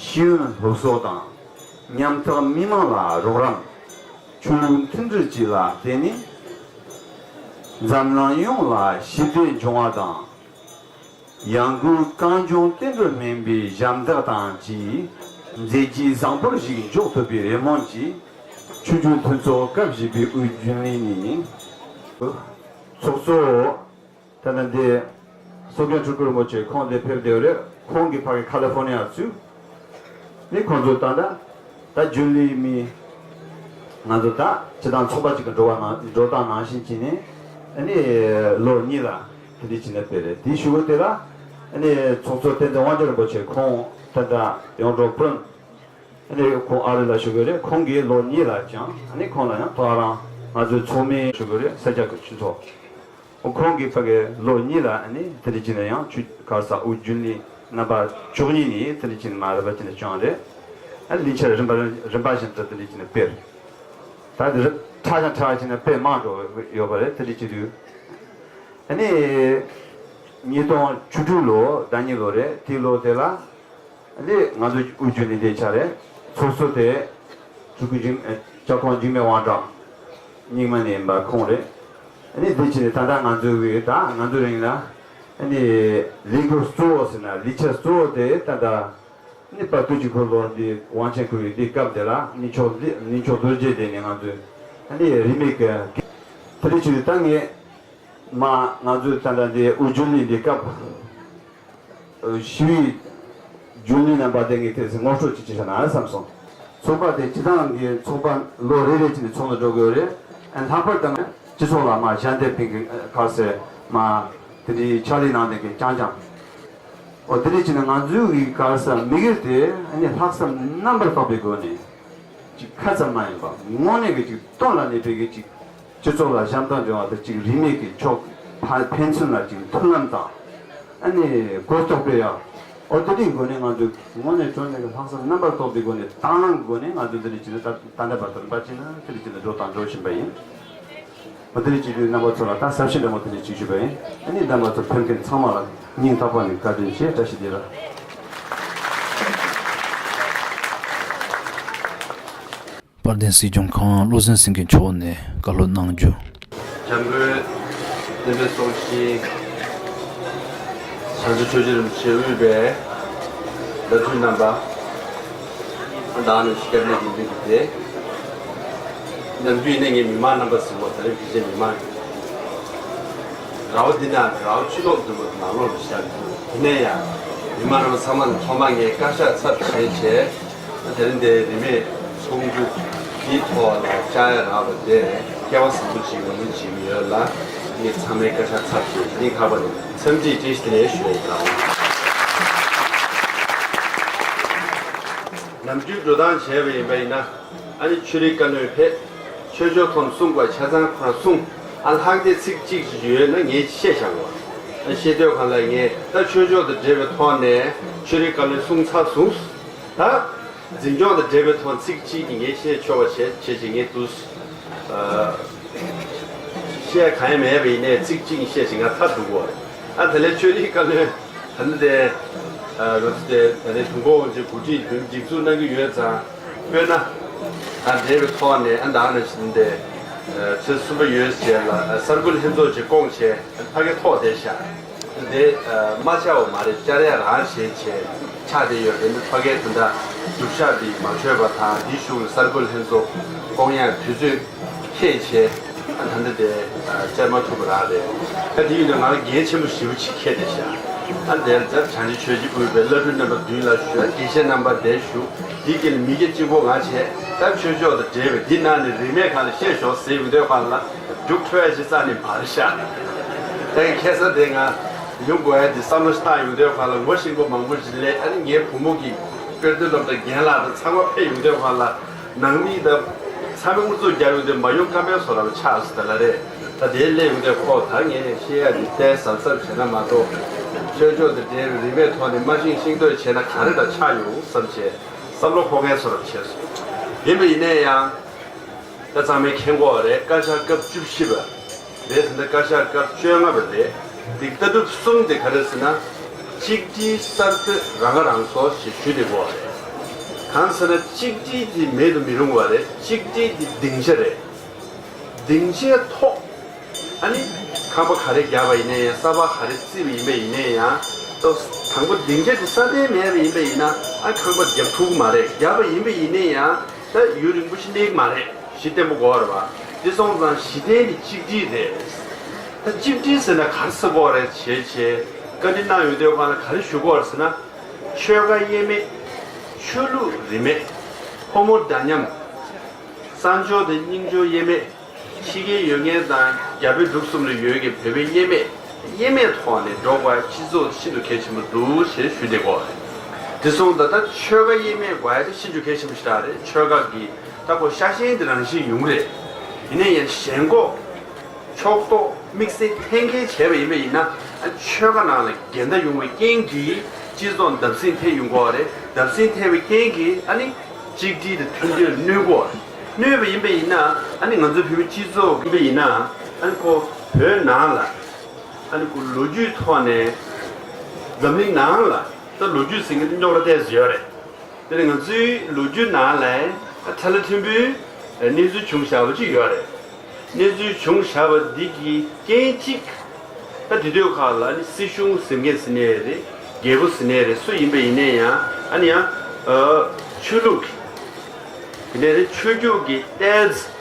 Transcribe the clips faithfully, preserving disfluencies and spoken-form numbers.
ཤེས་ཡོན་སློབ་གསོ་དང་། ཉམ་ཐག་མི་དམངས་ལ་རོགས་རམ། ཆོས་ལུགས་མཐུན་སྒྲིལ་བཅས་ལ་བརྟེན་ནས། འཛམ་གླིང་ཡོངས་ལ་ཞི་བདེ་འབྱུང་བ་དང་། ཡང་སྒོས་གངས་ལྗོངས་བསྟན་འགྲོར་སྨན་པའི་ཞབས་འདེགས་དང་བཅས་མཛད་རྗེས་བཟང་པོར་ཞིག་འཇོག་ཐུབ་པའི་རེ་སྨོན་གྱིས། ཆོས་བརྒྱུད་མཐུན་ཚོགས་སྐབས་བཞི་པའི་དབུས་རྒྱུན་ལས་ནས། ཚོགས་གཙོ། ད་ལྟ་འདི་སྲོལ་རྒྱུན་སྤྲུལ་སྐུ་རིན་པོ་ཆེ་ཁོང་འདིར་ཕེབས་བསྡད་ཡོད་རེད། ཁོང་གིས་ཕ་གི་ཁ་ལི་ཧྥོར་ནི་ཡར་ཚུད་ནས་ཁོང་ཚོ་ད་ལྟ་ད་རྒྱུན་ལས་མི་ང་ཚོ་ད་སྤྱི་བཏང་ཚོགས་པ་གཅིག་གི་འགྲོ་བ་ནང་འགྲོ་སྟངས་ནང་བཞིན་བྱས་ནས་ཨ་ནི་ལོ་གཉིས་ལ་དེ་འདྲ་བྱས་ནས་ཕེབས་རེད། དེའི་གཞུག་གུ་དེ་ལ་ཨ་ནི་ཚོགས་གཙོ་བསྟན་འཛིན་དབང་ཕྱུག་རིན་པོ་ཆེ་ཁོང་ད་ལྟ་ཡོངས་གྲགས་སྤུན། ཨ་ནི་ཁོང་ཨ་རི་ལ་བཞུགས་ཡོད་རེད། ཁོང་གིས་ལོ་གཉིས་ལ་བསྐྱངས། ཨ་ནི་ཁོང་ལ་ཡང་ཐོག་རང་ང་ཚོའི་ཚོགས་མི་བཞུགས་ཡོད་རེད། ས་སྐྱ་གི་ཆོས་ཚོགས། ཁོང་གིས་ཕ་གི་ལོ་གཉིས་ལ་ཨ་ནི་དེ་འདྲ་བྱས་ནས་ཡང་ཆོས་ག་རེ་ཟེར་དབུ་རྒྱུན་ལས་རྣམ་པ་བཅུ་གཉིས་ནས་དེ་འདྲ་བྱས་ནས་མར་རེ་བ་བྱས་ནས་བསྐྱངས་རེད། ཨ་ནི་ལས་འཆར་རིམ་པ་རིམ་པ་བཞིན་དུ་དེ་འདྲ་བྱས་ནས་སྤེལ། ད་དེ་རིགས་ཁྲ་ཞིང་ཁྲ་བ་བྱས་ནས་དཔེ་མང་འགྲོ་ཡོད་པ་རེད། དེ་འདྲ་བྱེད་དུས། ཨ་ནི། ཉིས་སྟོང་བཅུ་དྲུག་ལོ་ཟླ་གཉིས་ལོ་རེད། དེའི་ལོ་དེ་ལ། ཨ་ནི་ང་ཚོ་དབུ་བརྒྱུད་ནས་བསྡད་ཆ་རེད། ཚོགས་གཙོ་དེ། སྤྲུལ་སྐུ་འཇིགས་ཨ་ལྕགས་གོང་འཇིགས་མེད་དབང་གྲགས། རྙིང་མ་ནས་ཡིན་པ་ཁོང་རེད། ཨ་ནི་དེ་བྱས་ནས་ད་ལྟ་ང་ཚོའི་ད་ང་ཚོ་རིང་ལ། ཨ་ནི། ལས་འགུལ་གཙོ་བོ་ཟེར་ན་ལས་འཆར་གཙོ་བོ་དེ་ད་ལྟ། ནི་བར་དུ་གཅིག་ཁོ་ལོ་འདི་དབང་ཆེན་ཁུལ་གྱི་འདི་སྐབས་དེ་ལ་ནི་ཕྱོགས་འདི་ནི་ཕྱོགས་རྡོ་རྗེ་གདན་ནས་ང་ཚོས་ཨ་ནི་རིས་མེད་ཀྱི་དེ་རིང་ཆུ་ད་ངས་མ་ང་ཚོས་ད་ལྟ་འདི་དབུ་རྒྱུན་ལས་འདི་སྐབས་ཞི་བའི་རྒྱུན་ལས་རྣམ་པ་དེ་ངས་དེ་ཚེ་ངོ་སྤྲོད་ཅིག་བྱེད་ཤ་ན་བསམ་སོང་། ཚོགས་པ་དེ་སྤྱི་བཏང་གི་ཚོགས་པ་ལོ་རེ་རེ་བྱས་ནས་ཚོགས་ནས་འགྲོ་དགོས་རེད། ཨ་ལྷག་པར་དུ་སྤྱི་ཚོགས་ལ་མ་ཞལ་འདེབས་པའི་གི་ག་ཟེར་མ་དེ་འདྲའི་ཕྱག་ལས་གནང་བསྡད་མཁན་རྐྱང་རྐྱང་། འོ་དེ་འདྲ་བྱས་ན་ང་ཚོའི་གི་ག་རེ་ཟེར་དམིགས་ཡུལ་དེ་ཨ་ནི་ལྷག་བསམ་རྣམ་པར་དག་པའི་སྒོ་ནས་ཅིག་ཁ་ཙམ་མ་ཡིན་པ་དངོས་གནས་ཀྱི་ཅིག་དོན་ལ་གནས་པའི་གི་ཅིག་སྤྱི་ཚོགས་ལ་བྱམས་དང་སྦྱོང་བ་དང་ཅིག་རིས་མེད་ཀྱི་ཕྱོགས་ཕ་ཕན་ཚུན་ལ་ཅིག་མཐུན་ལམ་དང་ཨ་ནི་གོ་རྟོགས་སྤེལ་ཡག་འོ་དེ་འདྲའི་སྒོ་ནས་ང་ཚོས་དངོས་གནས་དྲང་གནས་ཀྱི་ལྷག་བསམ་རྣམ་པར་དག་པའི་སྒོ་ནས་དང་བླངས་ཀྱི་སྒོ་ནས་ང་ཚོས་དེ་འདྲ་བྱས་ན་ད་ད་ལྟ་བར་དུ་རིམ་པ་བྱས་ན་དེ་འདྲ་བྱས་ན་འགྲོ་དང་འགྲོ་བཞིན་པ་ཡིན། མ་དེ་ནས་བྱེད་དུས་རྣམ་པ་ཚོ་ལ་ད་གཟབ་ཤིང་འདྲ་མོ་དེ་ནས་ཅིག་ཞུས་པ་ཡིན། ཨ་ནི་རྣམ་པ་ཚོ་ཕེབས་མཁན་ཚང་མ་ལ་སྙིང་ཐག་པ་ནས་བཀའ་དྲིན་ཆེ། བཀྲ་ཤིས་བདེ་ལེགས། དཔལ་ལྡན་སྲིད་སྐྱོང་ཁོང་བློ་གསལ་སེང་གེ་མཆོག་ནས་བཀའ་སློབ་གནང་རྒྱུ། འཇམ་མགོན་བསྟན་པའི་སྲོག་ཤིང་བྱང་ཆུབ་ཆོས་རྗེ་རིན་པོ་ཆེ་དབུས་པའི་བླ་སྤྲུལ་རྣམ་པ། བདག་ནི་སྐྱབས་གནས་ཀྱི་མི་དེ། ནམ་རྒྱུན་ནས་ངས་མི་མང་རྣམ་པ་ཟེར་བ་དེ་རིང་ཕལ་ཆེར་མི་མང་རེད། ར་བ་འདི་ན་ར་བ་ཆུ་ཐོག་འདི་མོ་ནང་ལོགས་ལ་བཞག་འདུག་དེ་ནས་ཡང་མི་མང་རྣམ་པ་ཚང་མ་ནས་ཐོག་མར་ངས་བཀའ་ཤག་ཚབ་བྱས་བྱས། དེ་རིང་འདིར་རིས་མེད་ཚོགས་འདུ་འདིའི་ཐོག་ལ་བཅར་ཡ་རག་པ་དེ་སྐལ་བ་བཟང་པོ་ཅིག་ངོས་འཛིན་བྱེད་ཀྱི་ཡོད་ལ། ངས་ཚང་མའི་བཀའ་ཤག་ཚབ་བྱས་སྙིང་ཐག་པ་ནས་འཚམས་འདྲི་བཀྲ་ཤིས་བདེ་ལེགས་ཞུ་ཡ་ཡིན། ནམ་རྒྱུན་འགྲོ་སྟངས་བྱས་པ་ཡིན་པ་ཡིན་ན། ཨ་ནི་ཆོས་རིག་བཀའ་བློན་ཕེབས། ཆོས་ཕྱོགས་ཐོག་ནས་གསུང་དགོས་ཆ་ཚང་ཁོ་རང་གསུང་། ཨ་ལྷག་དེ་ཚིག་གཅིག་ཅིག་ཡོད་ན་ངས་བཤད་བཞག་གོ། ཨ་བཤད་དུས་གང་ལ་ངས་ད་ཆོས་ཕྱོགས་དང་འབྲེལ་བའི་ཐོག་ནས་ཆོས་རིག་བཀའ་བློན་གསུང་ཚར་སོང་། ད་འཛིན་སྐྱོང་དང་འབྲེལ་བའི་ཐོག་ཚིག་གཅིག་གིས་ངས་བཤད་ཆོག་པ་བྱས་བྱས་ཅིག་ངས་འདུག་ཨ། བཤད་གང་ཡང་མེད་པ་ཡིན་ནའི་ཚིག་གཅིག་བཤད་ཅིག་ང་ཐབས་སྡུག་གོ། ཨ་དེ་ལས་ཆོས་རིག་བཀའ་བློན་ད་ནི་དེ། ཨ་རོ་ཚི་དེ་ད་ནི་དུས་འཁོར་དབང་ཆེན་གོ་སྒྲིག་དོན་སྒྲིག་འཛུགས་གནང་གི་ཡོད་ཙང་། དཔེར་ན། ད་འབྲེལ་བའི་ཐོག་ནས་ཨ་ད་ནི་བཞིན་དེ། ཨ་ཚེས་གསུམ་པ་ཡོལ་རྗེས་ལ་ཨ་གསར་འགོད་ལྷན་ཚོགས་ཅིག་བསྐོངས་བྱས་ཕ་གི་ཐོག་བསྡད་ཤག་དེ་ཨ་མ་བཅར་བ་མ་རེད། བཅར་ཡ་རང་བྱས་བྱས་ཆགས་བསྡད་ཡོད་རེད། འདི་ཕ་གིར་དེ་འདྲ་སྒྲུབ་ཞག་འདི་མ་འཁྱོལ་བ་དང་འདིའི་གཞུག་ལ་གསར་འགོད་ལྷན་ཚོགས་བསྐོང་ཡ་དུས་ཚོད་འཁེལ་བྱས་ཨ་ད་འདི་དེ་ཨ་བཅར་མ་ཐུབ་པ་རང་རེད། ཨ་དེ་ཡིན་དུས་ང་ལ་འགན་ཆེན་པོ་ཞེ་པོ་ཅིག་འཁེལ་བསྡད་ཤག་ཨ་འདིར་བྱང་ཆུབ་ཆོས་རྗེ་དབུས་པའི་བླ་སྤྲུལ་རྣམ་པ་མདུན་ལ་ཞུ། ཨ་དགེ་བཤེས་རྣམ་པ་འདིར་ཞུ། འདི་གི་མི་སྐྱ་གཅིག་པོ་ང་བྱས། ད་ཆོས་ཕྱོགས་དང་འབྲེལ་བའི་འདི་ནང་ནས་རིན་མེད་གང་ལ་བཤད་ཞོག་ཟེར་ཡོང་དུས་གང་ལ་རྒྱུགས་འཕྲོད་ཡ་ཅིག་རྩ་ནས་མ་རེད་ཤག་ད་གི་ཁ་སང་དེ་ང་ཡོང་དགོས་ཡ་འདི་བསམ་བློ་ཞིག་བཏང་ཡོང་དུས་གང་ལ་ངོ་ཤེས་པ་མང་པོ་ཞིག་སླེབས། ཨ་ནི་ངའི་བུ་མོ་གི་དཔེ་སྟོན་སློབ་གྲྭ་རྒན་ལགས་དང་ཚང་མ་ཕེབས་ཡོང་དུས་གང་ལ་ནང་མི་དང་ཚང་མས་ཨུ་ཚུགས་རྒྱག་ཡོང་དུས་མ་ཡོང་ཀ་མེད་བཟོ་འདྲ་པོ་ཆགས་སོང་། དེ་ལ་རེད། ད་དེ་སླེབས་ཡོང་དུས་ཁོ་ད་ངས་བཤད་ཡ་འདི་ཏོག་ཙམ་གཟབ་གཟབ་བྱས་ན་མ་གཏོགས། ཆོས་ཕྱོགས་དང་འབྲེལ་བའི་རིན་མེད་ཐོག་ནས་མ་ཤེས་ཤེས་འདོད་བྱས་ན་ག་རེ་འདྲ་ཆགས་ཡོང་བསམ་བྱས། བསམ་བློ་འཁོར་མཁན་བཟོ་འདྲ་བྱས་སོང་། ཡིན་པ་ཡིན་ནའི་ཡང་། ད་ཚང་མས་མཁྱེན་གྱི་ཡོད་རེད། བཀའ་ཤག་སྐབས་བཅུ་བཞི་པ་རེད། ད་ལྟ་བཀའ་ཤག་སྐབས་བཅོ་ལྔ་པ་རེད། འདི་ལྟ་གྲུབ་གསུམ་དེ་ག་རེ་ཟེར་ན། གཅིག་སྒྲིལ། གསར་གཏོད། རང་ཁ་རང་གསོ་ཞེས་ཞུས་བསྡད་ཀྱི་ཡོད་རེད། གང་ཟེར་ན་གཅིག་སྒྲིལ་དེ་མེད་དུ་མི་རུང་བ་རེད། གཅིག་སྒྲིལ་དེ་སྡིངས་ཆ་རེད། སྡིངས་ཆའི་ཐོག་ཨ་ནི་ཁང་པ་ག་རེ་བརྒྱབ་པ་ཡིན་ན་ཡང་། ས་ཕག་ག་རེ་བརྩིས་པ་ཡིན་པ་ཡིན་ན་ཡང་། ད་དང་པོ་སྡིངས་ཆ་དེ་ས་མཐའ་མེད་པ་ཡིན་པ་ཡིན་ན། ཨ་ཁང་པ་བརྒྱབ་ཐུབ་ཀྱི་མ་རེད། བརྒྱབ་པ་ཡིན་པ་ཡིན་ན་ཡང་ད་ཡུན་རིང་པོ་ཞིག་གནས་ཀྱི་མ་རེད། གཞི་བརྟན་པོ་དགོས་རེད་བ། དེ་སོང་ཙང་གཞི་རྟེན་དེ་གཅིག་སྒྲིལ་རེད། ད་གཅིག་སྒྲིལ་ཟེར་ན་ག་རེ་ཟེར་དགོས་རེད་བྱས་བྱས། བཀའ་འདྲི་གནང་ཡོང་དུས་སྒང་ལ་ག་རེ་ཞུ་དགོས་རེད་ཟེར་ན། ཆོལ་ཁ་དབྱེ་མེད། ཆོས་ལུགས་རིས་མེད། ཕོ་མོ་འདྲ་མཉམ། གསར་འབྱོར་དང་རྙིང་འབྱོར་དབྱེ་མེད། ཕྱི་རྒྱལ་ཡོད་མཁན་དང་རྒྱ་བོད་འབྲུག་གསུམ་ལ་ཡོད་མཁན་བོད་པའི་དབྱེ་མེད། དབྱེ་མེད་ཐོག་ནས་འགྲོ་དགོས་ཤིན་ཏུ་གལ་ཆེན་པོ་འདུག་ཞེས་ཞུ་བསྡད་ཀྱི་ཡོད་རེད། དེ་སོང་ཙང་ད་ཆོལ་ཁ་དབྱེ་མེད་དགོས་ཡ་དེ་ཤིན་ཏུ་གལ་ཆེན་པོ་ཞིག་རེད། ཆོལ་ཁ་གི་ད་ཁོ་ཤ་ཞེན་དེ་རང་བཞིན་ཡོང་གི་རེད། ཡིན་ན་ཡང་ཞེན་ཁོག་ཕྱོགས་གཏོགས་དམིགས་བསལ་འཐེན་འཁྱེར་བྱས་པ་ཡིན་པ་ཡིན་ན། ཨ་ཆོལ་ཁ་ནང་ལ་འགལ་ཟླ་ཡོང་བའི་རྐྱེན་གྱིས་སྤྱི་ཚོགས་བརྡབ་གསིག་ཐེབས་ཡོང་གི་ཡོད་རེད། བརྡབ་གསིག་ཐེབས་པའི་རྐྱེན་གྱིས་ཨ་ནི་གཅིག་སྒྲིལ་དང་མཐུན་སྒྲིལ་གནོད་ཀྱི་ཡོད་རེད། གནོད་པ་ཡིན་པ་ཡིན་ན་ཨ་ནི་ང་ཚོའི་བོད་མི་སྤྱི་ཚོགས་ཡིན་པ་ཡིན་ན། ཨ་ནི་ཁོ་བོད་ནང་ལ་ཨ་ནི་ཁོ་ལོ་རྒྱུས་ཐོག་ནས་འཛམ་གླིང་ནང་ལ་ད་ལོ་རྒྱུས་ཟེར་མཁན་དེ་རྙོག་དྲ་ཏོག་ཙམ་ཡོད་རེད། དེ་ནི་ང་ཚོའི་ལོ་རྒྱུས་ནང་ལ་ཕྲ་ལ་ཕྲན་བུའི་གནས་ཚུལ་བྱུང་བཞག་པ་ཅིག་ཡོད་རེད། གནས་ཚུལ་བྱུང་བཞག་པ་འདི་གི་རྐྱེན་གཅིག་ད་དེ་དུས་ཁག་ལ་ནི་སྲིད་གཞུང་ཟེར་མཁན་ཟེར་ནའི་རེད། རྒྱལ་པོ་ཟེར་ནའི་རེད། སུ་ཡིན་པ་ཡིན་ནའི་ཡང་། ཨ་ནི་ཡང་ཨ་ཆོས་ལུགས་ཀྱི་དེ་ནས་རེད། ཆོས་བརྒྱུད་ཀྱི་ཏོག་ཙམ་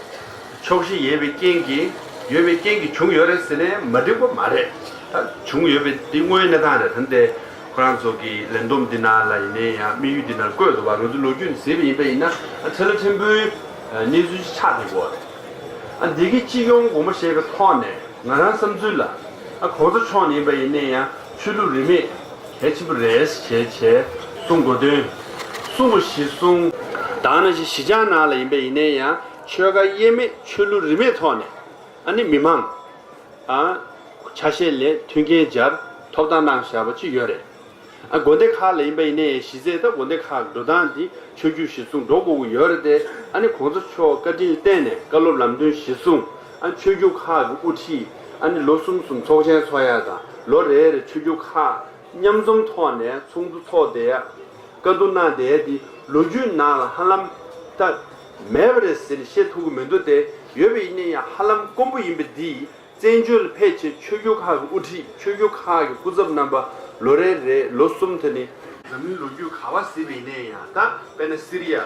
ཕྱོགས་བཞི་ཡོད་པའི་རྐྱེན་གྱིས། ཡོད་པའི་རྐྱེན་གྱིས་བྱུང་ཡོད་རེད་ཟེར་ནའི་མ་འགྲིག་པ་མ་རེད། ད་བྱུང་ཡོད་པའི་དེ་དངོས་གནས་སྟངས་རེད། ད་ལྟ་ཁོ་རང་ཚོ་གི་ལས་བསྡོམས་འདི་ནང་ལ་ཡིན་ནའི་ཡང་། དམིགས་ཡུལ་འདི་ནང་བཀོད་འདུག་བ། ང་ཚོ་ལོ་རྒྱུས་ནས་གཟིགས་པ་ཡིན་པ་ཡིན་ན། ཨ་ཕྲ་ལ་ཕྲན་བུའི་གནས་ཚུལ་ཆགས་བསྡད་ཀྱི་ཡོད་རེད། ཨ་འདི་གི་སྤྱི་ཡོངས་དགོངས་པ་བཞེས་པའི་ཐོག་ནས་ང་རང་བསམ་ཚུལ་ལ། ཨ་གོང་ས་མཆོག་ནས་ཡིན་པ་ཡིན་ནའི་ཡང་ཆོས་ལུགས་རིས་མེད་གལ་ཆེན་པོ་རེད་ཞེས་བྱས་གསུང་དགོས་དོན། གསུང་བ་གཞིར་བཟུང་། ད་ནང་བཞིན་གཞིས་ཆགས་ནང་ལ་ཡིན་པ་ཡིན་ནའི་ཡང་ཆོལ་ཁ་དབྱེ་མེད་ཆོས་ལུགས་རིས་མེད་ཐོག་ནས་ཨ་ནི་མི་མང་ཨ་ཆ་ཤས་ལ་མཐུན་རྐྱེན་སྦྱར། ཐོབ་ཐང་གནང་བཞག་པ་ཅིག་ཡོད་རེད། ཨ་དགོན་སྡེ་ཁག་ལ་ཡིན་པ་ཡིན་ནའི་གཞི་རྩའི་ད་དགོན་སྡེ་ཁག་འགྲོ་སྟངས་འདི་ཆོས་བརྒྱུད་གཞིར་བཟུང་འགྲོ་དགོས་ཀྱི་ཡོད་རེད་དེ། ཨ་ནི་གོང་ས་མཆོག་བཀའ་དྲིན་བརྟེན་ནས་བཀའ་སློབ་ལམ་སྟོན་གཞིར་བཟུང་། ཨ་ཆོས་བརྒྱུད་ཁག་གི་དབུ་ཁྲིད་ཨ་ནི་ལོ་གསུམ་གསུམ་ཚོགས་ཆེན་འཚོགས་ཡ་དང་། ལོ་རེ་རེ་ཆོས་བརྒྱུད་ཁག་མཉམ་འཛོམས་ཐོག་ནས་ཚོགས་འདུ་འཚོགས་བསྡད་ཡ། བཀའ་བསྡུར་གནང་བསྡད་ཡ་འདི་ལོ་རྒྱུས་ནང་ལ་ཧ་ལམ་ད་མེད་པ་རེད་ཟེར་ནས་བཤད་ཐུབ་ཀྱི་མི་འདུག་སྟེ། ཡོད་པ་ཡིན་ན་ཡང་ཧ་ལམ་དཀོན་པོ་ཡིན་པ་འདི། བཙན་བྱོལ་ལ་ཕེབས་བྱས་ཆོས་བརྒྱུད་ཁག་གི་དབུ་ཁྲིད། ཆོས་བརྒྱུད་ཁག་གི་སྐུ་ཚབ་རྣམ་པ་ལོ་རེ་རེ་ལོ་གསུམ་དེ་ནི། འཛམ་གླིང་ལོ་རྒྱུས་ག་པར་གཟིགས་པ་ཡིན་ནའི་ཡང་། ད་དཔེར་ན་སི་རི་ཡ་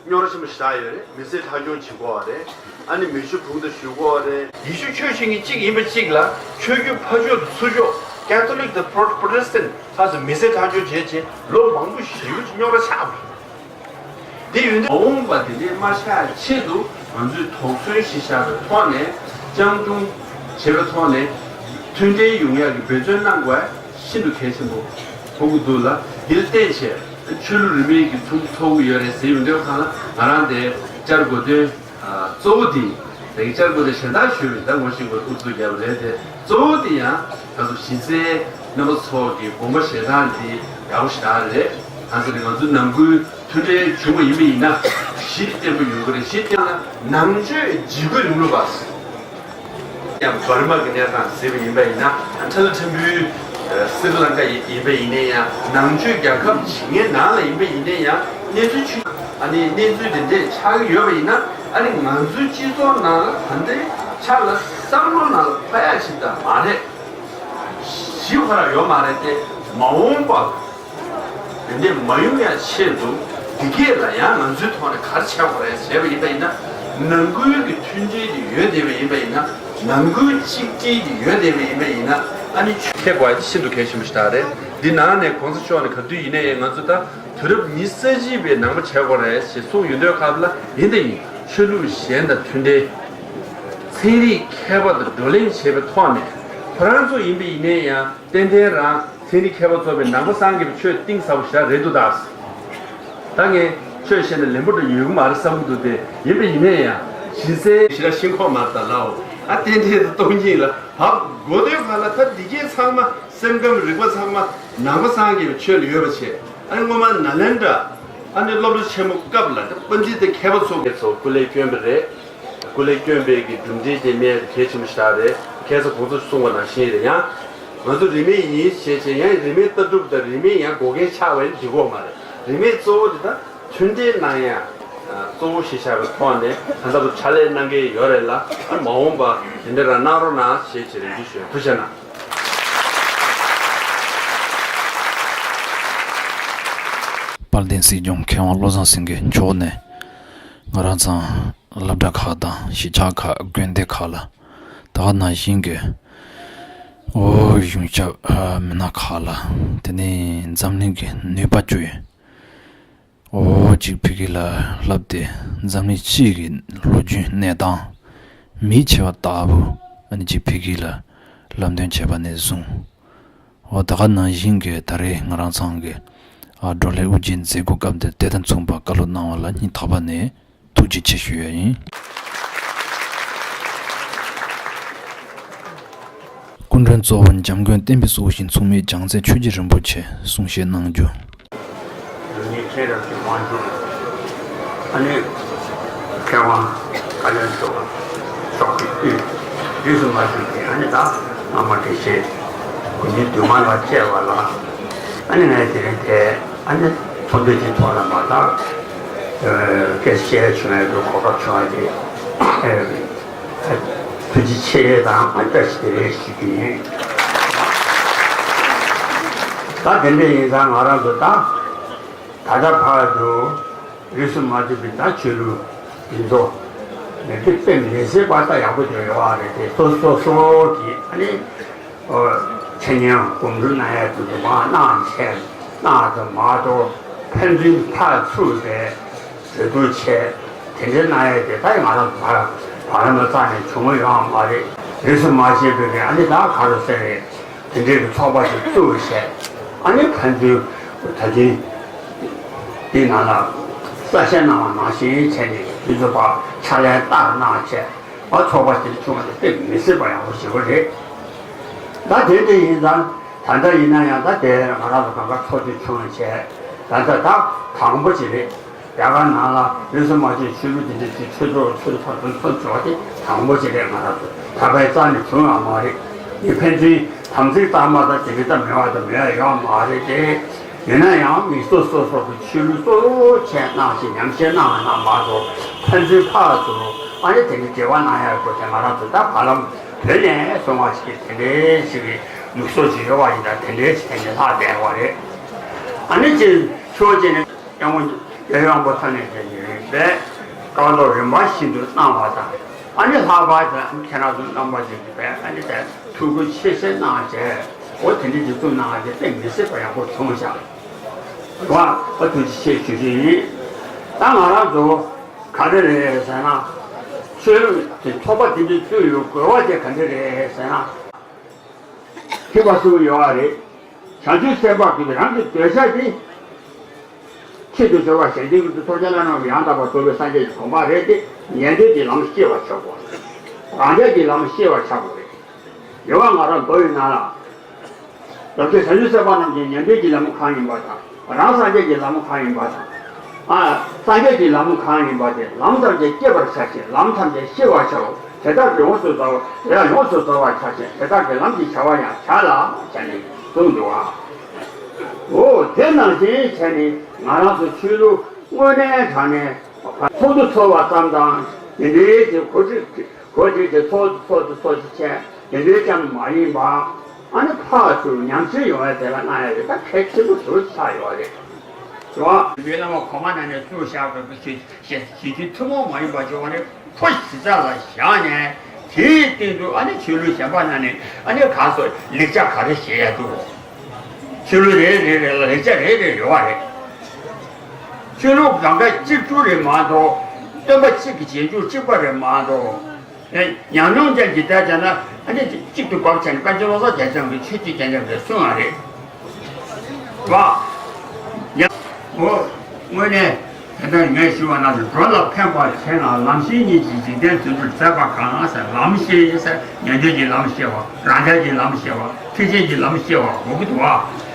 རྙོག་དྲ་ཆེན་པོ་ཞེ་དྲག་ཡོད་རེད། མི་སེར་ཁྲག་སྐྱོན་བྱེད་ཀྱི་ཡོད་རེད། ཨ་ནི་མེ་ཤུགས་འབུམ་དུ་བཞུ་གི་ཡོད་རེད། ཡེ་ཤུ་ཆོས་བྱེད་མཁན་གཅིག་ཡིན་པ་གཅིག་ལ་ཆོས་བརྒྱུད་ཕར་ཕྱོགས་དང་ཚུར་ཕྱོགས། ཀེ་ཐོ་ལིག་དང་པྲོ་པྲོ་ཊེ་སི་ཊན་ཁག་ཚོས་མི་སེར་ཁྲག་སྐྱོན་བྱས་བྱས་ལོ་མང་པོ་ཞེ་པོ་ཅིག་རྙོག་དྲ་ཆགས་པ་རེད། དེ་ཡོད་དུས་མ་འོངས་པ་དེ་འདྲའི་མ་ཆགས་ཆེད་དུ་ང་ཚོས་དོགས་ཟོན་ཞིག་བཞག་པའི་ཐོག་ནས། སྤྱང་གྲུང་བྱེད་པའི་ཐོག་ནས་མཐུན་འབྲེལ་ཡོང་ཡག་གི་འབད་བརྩོན་གནང་དགོས་ཤིན་ཏུ་གལ་ཆེན་པོ་མཐོང་གི་འདུག་ལ། འདིར་བརྟེན་བྱས་ཆོས་ལུགས་རིས་མེད་ཀྱི་ཚོགས་འདུ་འཚོགས་ཀྱི་ཡོད་རེད་ཟེར་ཡོང་དུས་སྒང་ལ། ང་རང་དེ་བཅར་དགོས་དོན་གཙོ་བོ་དེ། དེ་གི་བཅར་དགོས་དོན་གཞན་དག་ཞུས་པ་ཡིན། ད་ངོ་ཤེས་པ་ཨུ་ཚུགས་རྒྱབ་རེད་དེ། གཙོ་བོ་དེ་ཡང་ད་དུང་གཞི་རྩའི་རྣམ་པ་ཚོ་གི་དགོངས་པ་བཞེས་སྟངས་དེ་ཡག་པོ་ཞེ་དྲག་རེད། གང་ཟེར་ན་ང་ཚོ་ནང་ཁུལ་མཐུན་འབྲེལ་བྱུང་བ་ཡིན་པ་ཡིན་ན་གཞི་བརྟན་པོ་ཡོང་གི་རེད། གཞི་བརྟན་ན་ནང་ཆོས་འཇིགས་སྐུལ་རིང་ལུགས་པ། ཡང་འབར་མ་གི་གནས་སྟངས་གཟིགས་པ་ཡིན་པ་ཡིན་ན། ཕྲ་ལ་ཕྲན་བུའི་སི་རི་ལང་ཀ་ཡིན་པ་ཡིན་ནའི་ཡང་། ནང་ཆོས་རྒྱལ་ཁབ་ཇི་སྙེད་ནང་ལ་ཡིན་པ་ཡིན་ནའི་ཡང་། གནས་ཚུལ་ཆུ་ཨ་ནི་གནས་ཚུལ་དེ་འདྲས་ཆགས་ཀྱི་ཡོད་པ་ཡིན་ན། ཨ་ནི་ང་ཚོའི་སྤྱི་ཚོགས་ནང་ལ་ག་འདྲའི་ཆགས་ལ་བསམ་བློ་ནང་ལ་འཁོར་ཡ་ཞིག་ད་མ་རེད། གཞི་ཁོ་རང་ཡོད་མ་རེད་དེ། མ་འོངས་པ་དེ་འདྲས་མ་ཡོང་ཡ་ཆེད་དུ་འདི་གས་ལ་ཡང་ང་ཚོའི་ཐོག་ནས་ག་རེ་བྱེད་དགོས་རེད་ཟེར་བ་ཡིན་པ་ཡིན་ན། ནང་ཁུལ་གྱི་མཐུན་སྒྲིལ་དེ་ཡོད་བསྡད་པ་ཡིན་པ་ཡིན་ན། ནང་ཁུལ་གཅིག་སྒྲིལ་དེ་ཡོད་བསྡད་པ་ཡིན་པ་ཡིན་ན། ཨ་ནི་ཆོས་ཐེག་པ་ཤིན་ཏུ་གལ་ཆེན་པོ་ཞིག་རེད། འདི་ནང་ནས་གོང་ས་མཆོག་ནས་ག་དུས་ཡིན་ནའི་ང་ཚོ་ད་དུས་རབས་ཉི་ཤུ་རྩ་གཅིག་པའི་ནང་པ་བྱེད་དགོས་རེད་ཞེས་གསུངས་ཡོང་དུས་སྐབས་ལ། ཡིན་དང་ཡིན། ཆོས་ལུགས་གཞན་དང་མཐུན་འབྲེལ། ཚན་རིག་མཁས་པ་དང་བགྲོ་གླེང་བྱེད་པའི་ཐོག་ནས། ཁོ་རང་ཚོ་ཡིན་པ་ཡིན་ནའི་ཡང་ཏན་ཏན་རང་ཚན་རིག་མཁས་པ་ཚོ་བའི་ནང་པ་སངས་རྒྱས་པའི་ཆོས་གཏིང་ཟབ་པོ་ཞིག་རེད་འདུག་ད། ད་ངས་ཆོས་བཤད་ན་ལན་པོ་འདྲ་ཡོད་ཀྱི་མ་རེད་བསམ་གྱི་འདུག་སྟེ། ཡིན་པ་ཡིན་ནའི་ཡང་གཞི་རྩའི་ཞི་ར་ཤིང་ཁོག་མར་དང་ལའོ། ཨ་ཏན་ཏན་དུ་སྟོང་ཉིད་ལ་བབ་དགོས་དོན་གང་ལ། ད་འདི་གས་ཚང་མ་སེམས་ཁམས་རིག་པ་ཚང་མ་ནང་པ་སངས་རྒྱས་པའི་ཆོས་ལ་ཡོད་པ་བྱས། ཨ་ནི་སྔོན་མ་ནཱ་ལེནྡྲ་ཨ་ནི་སློབ་གྲྭ་ཆེན་མོ་སྐབས་ལ་ད་པཎྜི་ཏ་མཁས་པ་ཚོ་གས་ཚོ་སྐུ་ལས་བསྐྱོན་པ་རེད། སྐུ་ལས་བསྐྱོན་པའི་གི་གྲུབ་འབྲས་དེ་སྨྲས་གལ་ཆེན་པོ་ཞིག་རེད། ཁ་སང་གོང་ས་གསུངས་པ་ནང་བཞིན་རེད། ཡང་ང་ཚོ་རིས་མེད་ཡིན་ཞེས་བྱས། ཡང་རིས་མེད་ལྟ་གྲུབ་དང་རིས་མེད་ཡང་འགོག་རྐྱེན་ཆགས་པ་ཡིན་འགྲིག་གི་མ་རེད། རིས་མེད་གཙོ་བོ་དེ་ད་ མཐུན་འབྲེལ་གནང་ཡ་གཙོ་བོ་གཞི་བཞག་པའི་ཐོག་ནས་ད་ལྟ་བུ་ཕྱག་ལས་གནང་གི་ཡོད་རེད་ལ། ཨ་མ་འོངས་པ་དེ་འདྲ་རང་གནང་རོགས་གནང་ཞེས་ཅིག་རེ་འདུན་ཞུ་ཡ། ཐུགས་རྗེ་གནང་། དཔལ་ལྡན་སྲིད་སྐྱོང་མཁས་དབང་བློ་བཟང་སེང་གེ་མཆོག་ནས་ང་རང་ཚང་སློབ་གྲྭ་ཁག་དང་གཞིས་ཆགས་ཁག་དགོན་སྡེ་ཁག་ལ་ད་ག་ནང་བཞིན་གྱི་ཨོ་གཞུང་ཞབས་མི་སྣ་ཁག་ལ། དེ་ནས་འཛམ་གླིང་གི་ནུས་པ་བཅུ་ཡི་ཨོ་ཅིག་ཕ་གི་ལ་བསླབས་ཏེ། འཛམ་གླིང་སྤྱི་གི་ལོ་རྒྱུས་གནས་སྟངས་མིག་ཕྱེ་བ་ལྟ་བུ་ཨ་ནི་ཅིག་ཕ་གི་ལ་ལམ་སྟོན་བྱས་པ་ནས་བཟུང་། ཨོ་ད་ག་ནང་བཞིན་གྱི་ད་རེས་ང་རང་ཚང་གི་ཨ་བགྲོ་གླེང་དབུ་འབྱེད་མཛད་སྒོ་སྐབས་འདིར་དེ་དང་མཚུངས་པ་བཀའ་སློབ་གནང་བ་ལ་སྙིང་ཐག་པ་ནས་ཐུགས་རྗེ་ཆེ་ཞུ་ཡ་ཡིན། སྐུ་མགྲོན་གཙོ་བོ་འཇམ་མགོན་བསྟན་པའི་སྲོག་ཤིང་མཚུངས་མེད་བྱང་རྩེ་ཆོས་རྗེ་རིན་པོ་ཆེ་གསུང་བཤད་གནང་རྒྱུ། ལུགས་གཉིས་ཁྱེད་རང་གི་དབང་ཕྱུག་ཨ་ནི་མཁས་དབང་བཀའ་བློན་ཚོ་མཆོག་གི་དབུས་རིས་སུ་མ་ཆད་པའི་ཨ་ནི་ད་བླ་མ་དགེ་བཤེས་དགུ་ཉིད་འདུས་མ་ལ་བཅས་པ་ལ་ཨ་ནི་ངས་དེ་རིང་དེ་ཨ་ནི་ཚོགས་འདུ་དེ་ཐོག་ལ་མ་ད་སྐད་ཆ་བཤད་བྱུང་བའི་གོ་སྐབས་བྱུང་བ་དེ། ཐུགས་རྗེ་ཆེ་དང་བཀྲ་ཤིས་བདེ་ལེགས་ཞུ་རྒྱུ་ཡིན། ད་དེ་འདྲ་ཡིན་ཙང་ང་རང་ཚོ་ད་ད་ལྟ་བར་དུ་རིས་སུ་མ་ཆད་པའི་ད་ཆོས་ལུགས་འདི་ཚོ་ནས་དེ་དཔེ་མི་སྲིད་པ་ད་ཡག་པོ་དེ་ཡོད་རེད་དེ། སོ་སོ་སོ་གི་ཨ་ནི་འཆད་ཉན་གོམ་བགྲོད་གནང་ཡས་དེ་ཚོ་མར་གནང་བྱས་གནང་ཙམ་མ་གཏོགས་ཕན་ཚུན་ཕར་ཚུར་བའི། གྲོས་བསྡུར་བྱས་དེ་འདྲའི་གནང་ཡས་དེ་ད་ང་རང་ཚོ་བར་བར་མ་རྩ་ནས་བྱུང་ཡོད་མ་རེད། རིས་སུ་མ་ཆད་པའི་གི་ཨ་ནི་ད་ག་རེ་ཟེར་རེད། དེ་འདྲའི་གི་ཚོགས་པ་ཞིག་བཙུགས་བྱས་ཨ་ནི་ཕན་ཚུན་ད་ཐེངས་འདི་ནང་ལ་གསལ་བཤད་གནང་བ་ནང་བཞིན་བྱས་ནས་དུས་ཚོད་བར་ཕྱག་ལས་བསྟར་གནང་བྱས་ཨ་ཚོགས་པ་ཞིག་བྱུང་བ་དེ་དཔེ་མི་སྲིད་པ་ཡག་པོ་ཞེ་པོ་རེད། ད་དེ་འདྲ་ཡིན་ཙང་ད་ལྟ་ཡིན་ན་ཡང་ད་དེ་ང་རང་ཚོ་གང་ག་ཚོགས་འདུ་བྱུང་བྱས་ད་ལྟ་ད་དང་པོ་ཞིག་རེད། རྒྱ་གར་ནང་ལ་རིས་སུ་མ་ཆད་ཆོས་ལུགས་འདི་འདྲ་ཅིག་ཆོས་ཚོགས་ཆོས་ཚོགས་དུ་ཚོགས་བྱས་པ་དེ་དང་པོ་ཅིག་རེད། ང་རང་ཚོ་ད་ཕན་རྩ་ནས་བྱུང་ཡོད་མ་རེད། མི་ཕན་ཚུན་དམ་ཚིག་གཙང་མ་དང་དེ་འདྲ་ད་མེད་པ་དང་མེད་ཡ་ཡོད་མ་རེད་དེ། ཡིན་ན་ཡང་མི་སོ་སོ་སོ་གི་ཆོས་ལུགས་གཙོ་བོ་བྱས་གནང་ཞིག་ཉམས་བཞེས་གནང་བ་གནང་མ་གཏོགས་ཕན་ཚུན་ཕར་ཚུར་ཨ་ནི་དེ་འདྲ་འབྲེལ་བ་གནང་ཡ་དགོས་དེ་ང་རང་ཚོ་ད་བར་ལམ་བོད་ནས་སོང་བ་ཞིག་གི་དེ་འདྲའི་ཞིག་གི་ལུགས་སྲོལ་ཅིག་ཡོད་པ་ཡིན་ད་དེ་འདྲའི་ཞིག་དེ་འདྲའི་ལྷག་བསྡད་པ་རེད། ཨ་ནི་ཅི་ཆོས་ཅི་ནས། སྐྱབས་མགོན་རྒྱལ་བའི་དབང་པོ་ཐོན་ནས་དེ་ནི་རིམ་པས་བཀའ་སློབ་རིམ་པ་བཞིན་དུ་གནང་བ་དང་། ཨ་ནི་ལྷག་པར་དུ་ཁྱེད་རང་ཚོ་རྣམ་པ་ཅིག་གིས་ཨ་ནི་དེ་ཐུགས་ཁུར་ཆེ་བཞེས་གནང་བྱས་འོ་དེ་འདྲ་ཅིག་བཙུགས་གནང་བ་དེ་དཔེ་མི་སྲིད་པ་ཡག་པོ་བྱུང་བཞག་བ། ཨ་ཐུགས་རྗེ་ཆེ་ཞུ་རྒྱུ་ཡིན། ད་ང་རང་ཚོ་ག་རེ་རེད་ཟེར་ན། ཆོས་ལུགས་དེ་ཚོགས་པ་དེ་འདྲ་བཙུགས་ཡོད་དགོས་པ་དེ་ག་འདྲ་རེད་ཟེར་ན། ཁྱད་པར་སུ་ཡོད་རེད། བྱང་ཆུབ་སེམས་དཔའ་གིས་རང་གི་འདོད་ཆགས་དེ། ཆེད་དུ་འབྱོར་བ་གཞན་དོན་ཀུན་ཏུ་ཐོབ་བྱ་བླ་ན་མེད་པའི་ཡང་དག་པར་རྫོགས་པའི་སངས་རྒྱས་ཀྱི་གོ་འཕང་རེད་དེ། ཉན་ཐོས་ཀྱི་ལམ་སྐྱེ་བར་བྱ་དགོས། རང་རྒྱལ་གྱི་ལམ་སྐྱེ་བར་བྱ་དགོས་རེད། ཡོད་པ་ང་རང་མདོ་ཡི་ནང་ལ། རབ་བྱེད་བྱང་ཆུབ་སེམས་དཔའ་རྣམས་ཀྱི་ཉན་ཐོས་ཀྱི་ལམ་གང་ཡིན་པ་དང་། རང་སངས་རྒྱས་ཀྱི་ལམ་གང་ཡིན་པ་དང་། ཨ། སངས་རྒྱས་ཀྱི་ལམ་གང་ཡིན་པ་དེ་ལམ་ཐམས་ཅད་སྐྱེ་བར་བྱ་ཞིང་ལམ་ཐམས་ཅད་ཤེས་པར་བྱའོ། དེ་དག་གིས་ཡོངས་སུ་རྫོགས་པ་དེ་དག་ཡོངས་སུ་རྫོགས་པར་བྱ་ཞིང་དེ་དག་གི་ལམ་གྱི་བྱ་བ་ཡང་བྱ་ལ་བྱས་ནས་གསུངས་འདུག་ཨ། འོ་དེ་ནང་བཞིན་བྱས་ནས་ང་རང་ཚོ་ཆོས་ལུགས་དངོས་གནས་དྲང་གནས་ཚོགས་འདུ་ཚོགས་པ་ཙམ་དང་དེ་འདྲའི་གི་གོ་སྒྲིག་གོ་སྒྲིག་གི་ཚོགས་འདུ་ཚོགས་འདུ་ཚོགས་འདུ་བྱས། དེ་འདྲའི་ཙམ་མ་ཡིན་པ། ཨ་ནི་ཕར་ཚུར་ཉམས་ཞིབ་ཡོང་བའི་དེ་ལ་གནང་ཡ་ཡོད་ད་གལ་ཆེན་པོ་ཞིག་ཆགས་ཡོད་རེད། རེད་བ། བོད་བླ་མ་གོང་མ་ནང་ནས་བཙུགས་བཞག་པའི་གི་ཞི་ཞི་ཞི་ཆོས་ཐུན་མོང་མ་ཡིན་པ་ཞིག་ཨ་ནི་ཕོ་གཞི་རྩ་ལ་བཞག་ནས་དེའི་སྟེང་དུ་ཨ་ནི་ཆོས་ལུགས་གཞན་པ་ནང་ནས་ཨ་ནི་ག་སོ་ལེགས་ཆ་ག་རེ་བཞེས་ཡ་འདུག་ཆོས་ལུགས་རེ་རེ་རེ་ལ་ལེགས་ཆ་རེ་རེ་ཡོད་པ་རེད། ཆོས་ལུགས་གང་ག་གཅིག་གྱུར་རེད་མ་གཏོགས་སྟོན་པ་གཅིག་གི་རྗེས་འཇུག་གཅིག་པ་རེད་མ་གཏོགས། ཉམས་མྱོང་ཅན་གྱི་བལྟས་བྱས་ན་ཨ་ནི་གཅིག་ཏུ་འབབ་བྱས་ནས་དཀོན་མཆོག་བློ་བཟང་རྒྱལ་མཚན་གྱིས་ཆོས་ཀྱི་རྒྱལ་མཚན་རེད་གསུངས་པ་རེད་བ། ཡང་འོ་དངོས་གནས་དེ་ལྟར་ངས་ཞུ་བ་ན་འགྲོ་ལ་ཕན་པར་བྱས་ན་ལམ་ཤེས་ཉིད་ཀྱིས་འཇིག་རྟེན་བརྩོན་འགྲུས་མཛད་པ་གང་ཟེར། ལམ་ཤེས་ཟེར་ཉན་ཐོས་ཀྱི་ལམ་ཤེས་པ། རང་རྒྱལ་གྱི་ལམ་ཤེས་པ། ཐེག་ཆེན་གྱི་ལམ་ཤེས་པ་དགོས་ཀྱི་འདུག་བ།